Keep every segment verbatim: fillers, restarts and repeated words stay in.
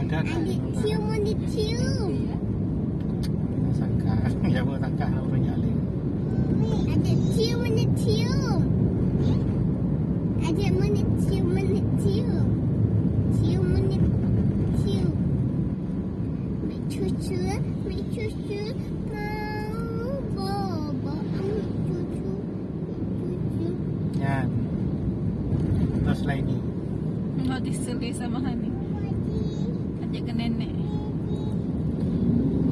Adik cium, adik cium. Sangka, ya, bukan sangka, orang nyalin. Adik cium, adik cium. Adik, adik cium, adik cium. Cium, adik cium. Mek cucu, mek cucu. Mau bobo, mek cucu. Nyan. Terus lain ni. Mati sekali sama Hani. Ajak ke nenek.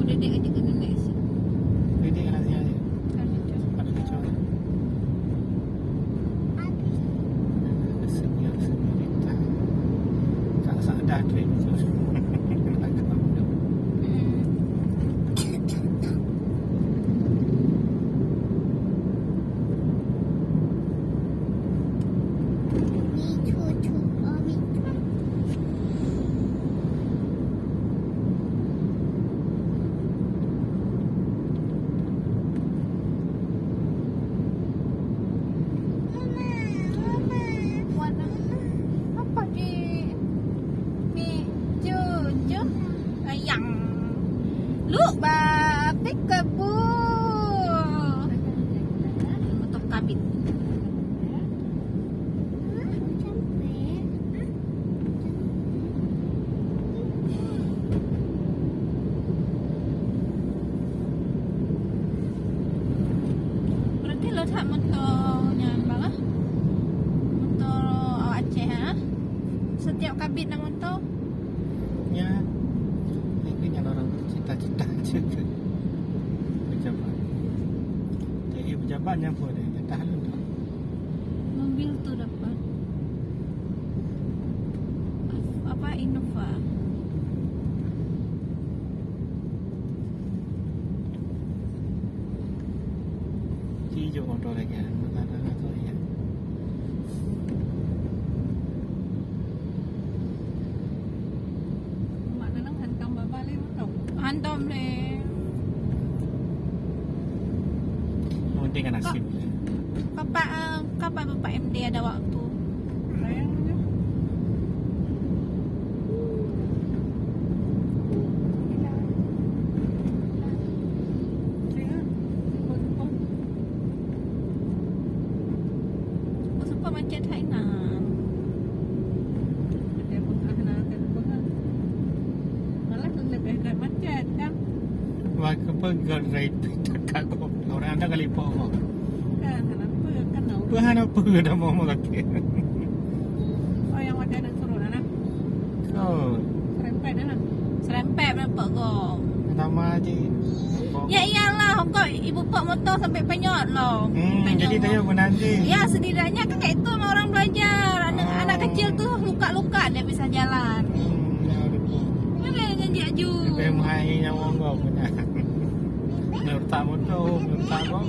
Udah dek ajak ke nenek sih. Dek, dek, nanti aja. Kan itu. Ada kecoa. Senyum, senyum. Tak, tak sadar tu. Hmm. Apa di mi cucu? Sayang. Luk ba peekaboo. Beutôi kabit. Berarti lo that moto nyan, Bang, ah? Moto awak Aceh, ha? Setiap kabit na moto. Ya. Ini kan orang cita-cita juga. Pejabat. Jadi pejabat nyang pun ada. Dah lalu tu. Mobil tu dapat. Apa, Innova? Hijau motor lagi, ah. Bukan ada tu, ya. Mak Nanang hantom baba lé motor. Hantom lé. Yang penting kan asim. Bapak, eh, kapan Bapak M D ada waktu? Sayangnya. Iya. Sayang. Sumpah, sumpah. Sumpah macet hai nan. Macet pun ah, nah, macet pun ah. Malah lebih agak macet kan. Wah, kepegat rai tak kagok. Orang ada kali po. Kan, kenapa? Kan tahu. Apa hana apa dah mau mau lagi. Oh, yang ada nak suruh anak. Oh. Serempet dah. Serempet nampak kau. Nama je. Ya iyalah, kau ibu pak motor sampai penyot loh. Hmm, penyot jadi loh. Tanya pun nanti. Ya, setidaknya kan kayak itu sama orang belajar. Anak, oh, anak kecil tuh luka-luka dia bisa jalan. Hmm, ya, betul. Mana yang janji aju? Lebih mahal nyawa kau punya. Nak letak motor, nak letak kau.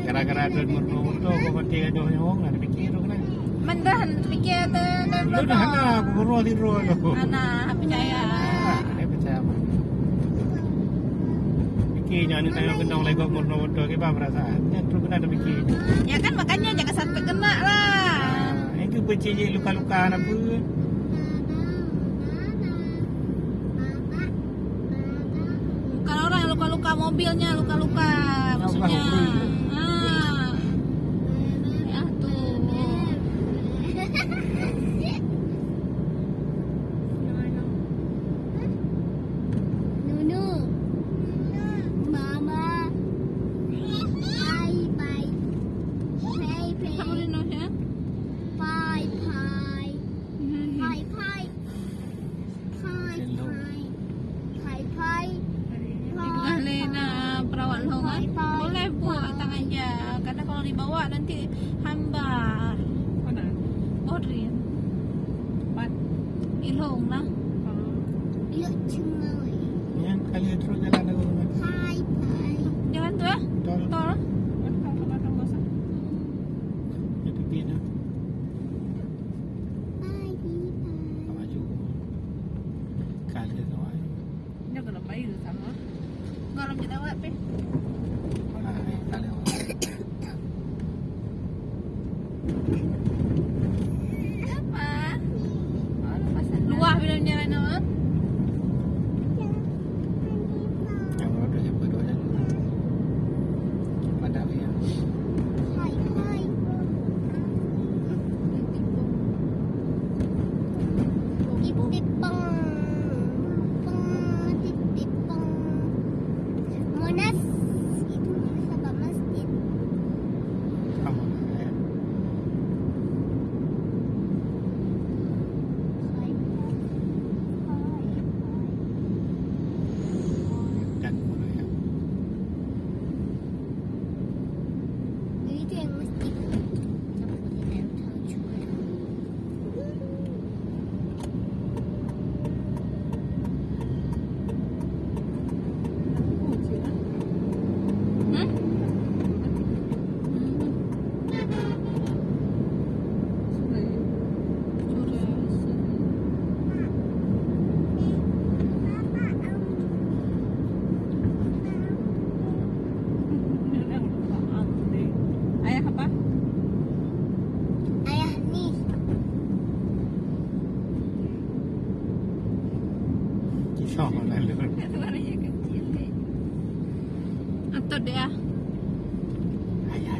Gara-gara ada motor, motor kau mati ada nyawa, nak fikir tu kan. Mendah fikir tu, tu, tu, tu. Dah, dah, aku guru tidur tu. Ana, percaya. Ah, dia percaya apa? Fikir jangan tanya kendong lego motor-motor ke apa perasaan. Dia tu kena ada fikir. Ya kan, makanya jangan sampai kena lah. Ah, itu pecah je luka-luka anak pun. Bukan orang luka-luka mobilnya, luka-luka maksudnya. Ah. Ya tuh. Nunu. Mama. Bye bye. Bye bye. Kamu di Indonesia? Bye bye. Bye bye. Hai, hai. Hai, hai. Hai. Itulah lé na perawat lhong, ah. Hai, hai. Boleh buat tangan je. Karena kalau dibawa nanti hambar. Mana? Bodrin. Pat. Ilhong lah. Oh. Yuk, cengoi. Yang kali terus jalan aku. Hai, hai. Jalan tu, eh? Tol. Tol. Tol, tol, tol, tol, tol. Dia pergi dah. Bye, bye. Awak jumpa. Kali awak. Dia kena bayar sama. Enggak, orang kita awak, Peh. Ah, eh, kali awak. Apa? Oh, lepas sana. Lu Wah, bila menyerah nama? Yang baru tu siapa tu, kan? Padat dia. Hai, hai. Tipong. Tipong, tipipong. Monas. Itu Monas apa masjid? Ah, Monas, ya. Hai, hai, hai. Dekat Monas, ya. Itu yang masjid. Kenapa kau tidak tahu juga? Ayah apa? Ayah ni. Susah lalu. Suaranya kecil, dek. Atot deh, ah. Ayah.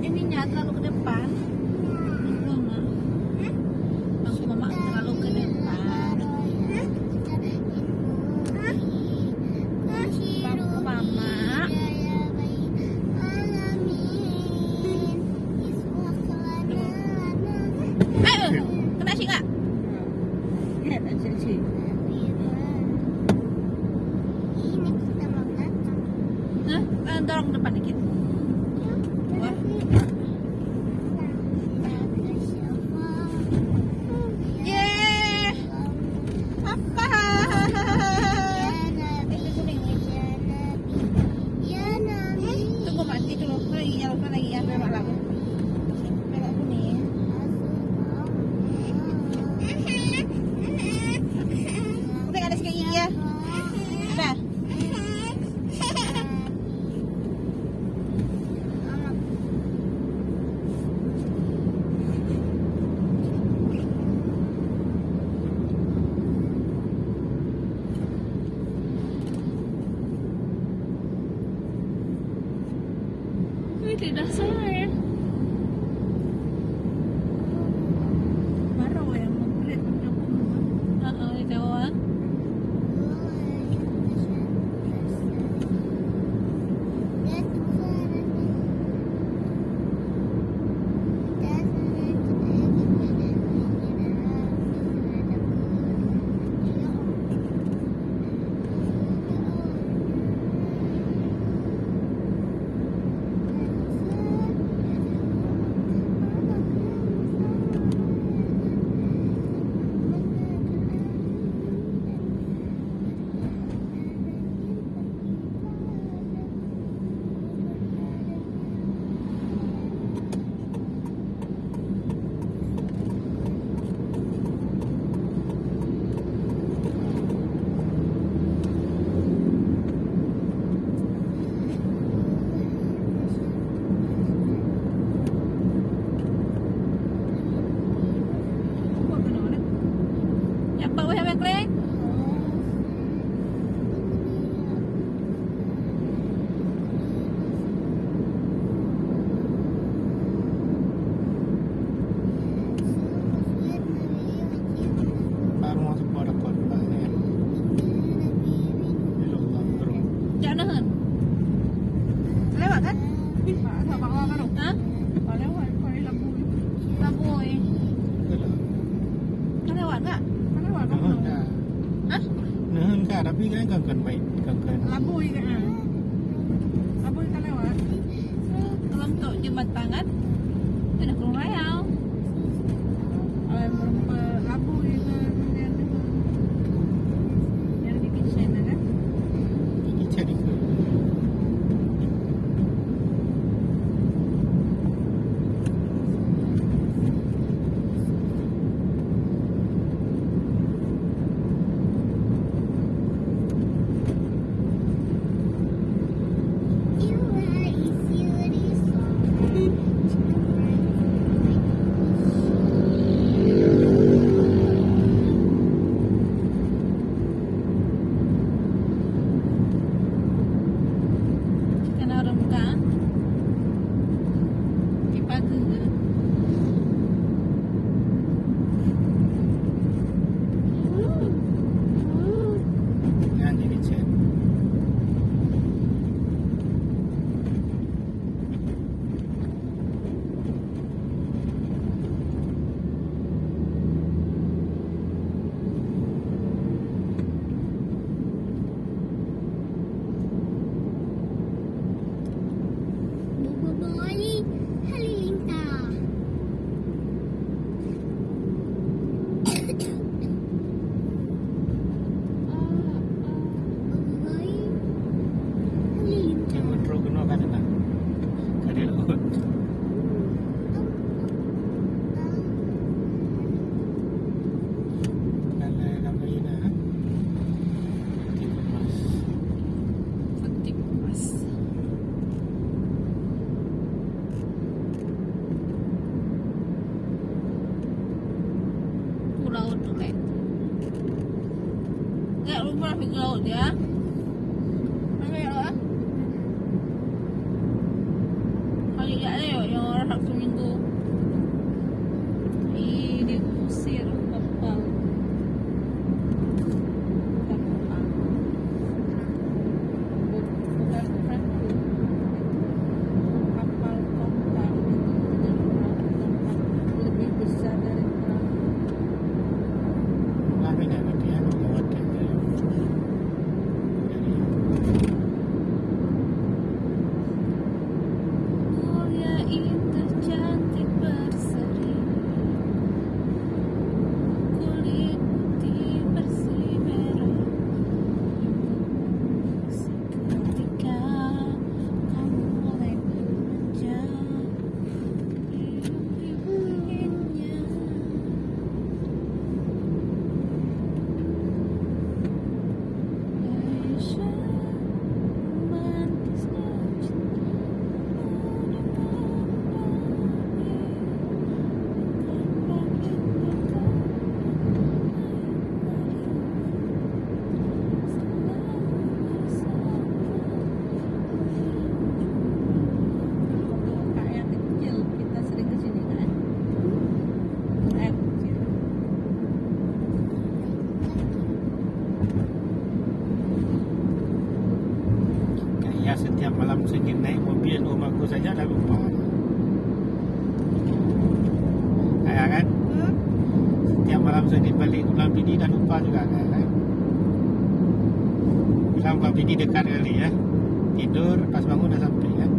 Ini nya terlalu ke depan. Aku mamak terlalu ke depan. Mamak. Eh, kena cik tak? Hah? Eh, dorong depan dikit. Wah. Yeay. Apa? Tunggu mati dulu. Lagi, ya, lagi, ya, belok lagi. Belok kuning. Udah ada sikit gigi, ya. Dah. Tidak salah ya. Baru ya, mengklik macam. Heeh, jauh ah. Nyan pat wéh abang Kling? Baru masuk pada kota ni. Belum lah, belum. Jak neuheun. Lewat kan? Ih, Pak, agak bawah kan? Hah? Pak lewat, Pak Labui. Labui. Betul. Ka lewat tak? Ka lewat kan? Neuheun ka. Hah? Neuheun ka, tapi kan, kan, kan baik, kan, kan. Labui kan? Labui ka lewat. Kalau untuk jembatan kan? Kena Krueng Raya. Kalau yang berempat Labui ke, kemudian tu. Yang di kitchen kan? Di kitchen itu. Setiap malam Senin naik mobil rumah aku saja dah lupa. Ya kan? Setiap malam Senin balik pulang Pidie dah lupa juga kan? Pulang Pidie dekat kali ya. Tidur, pas bangun dah sampai kan?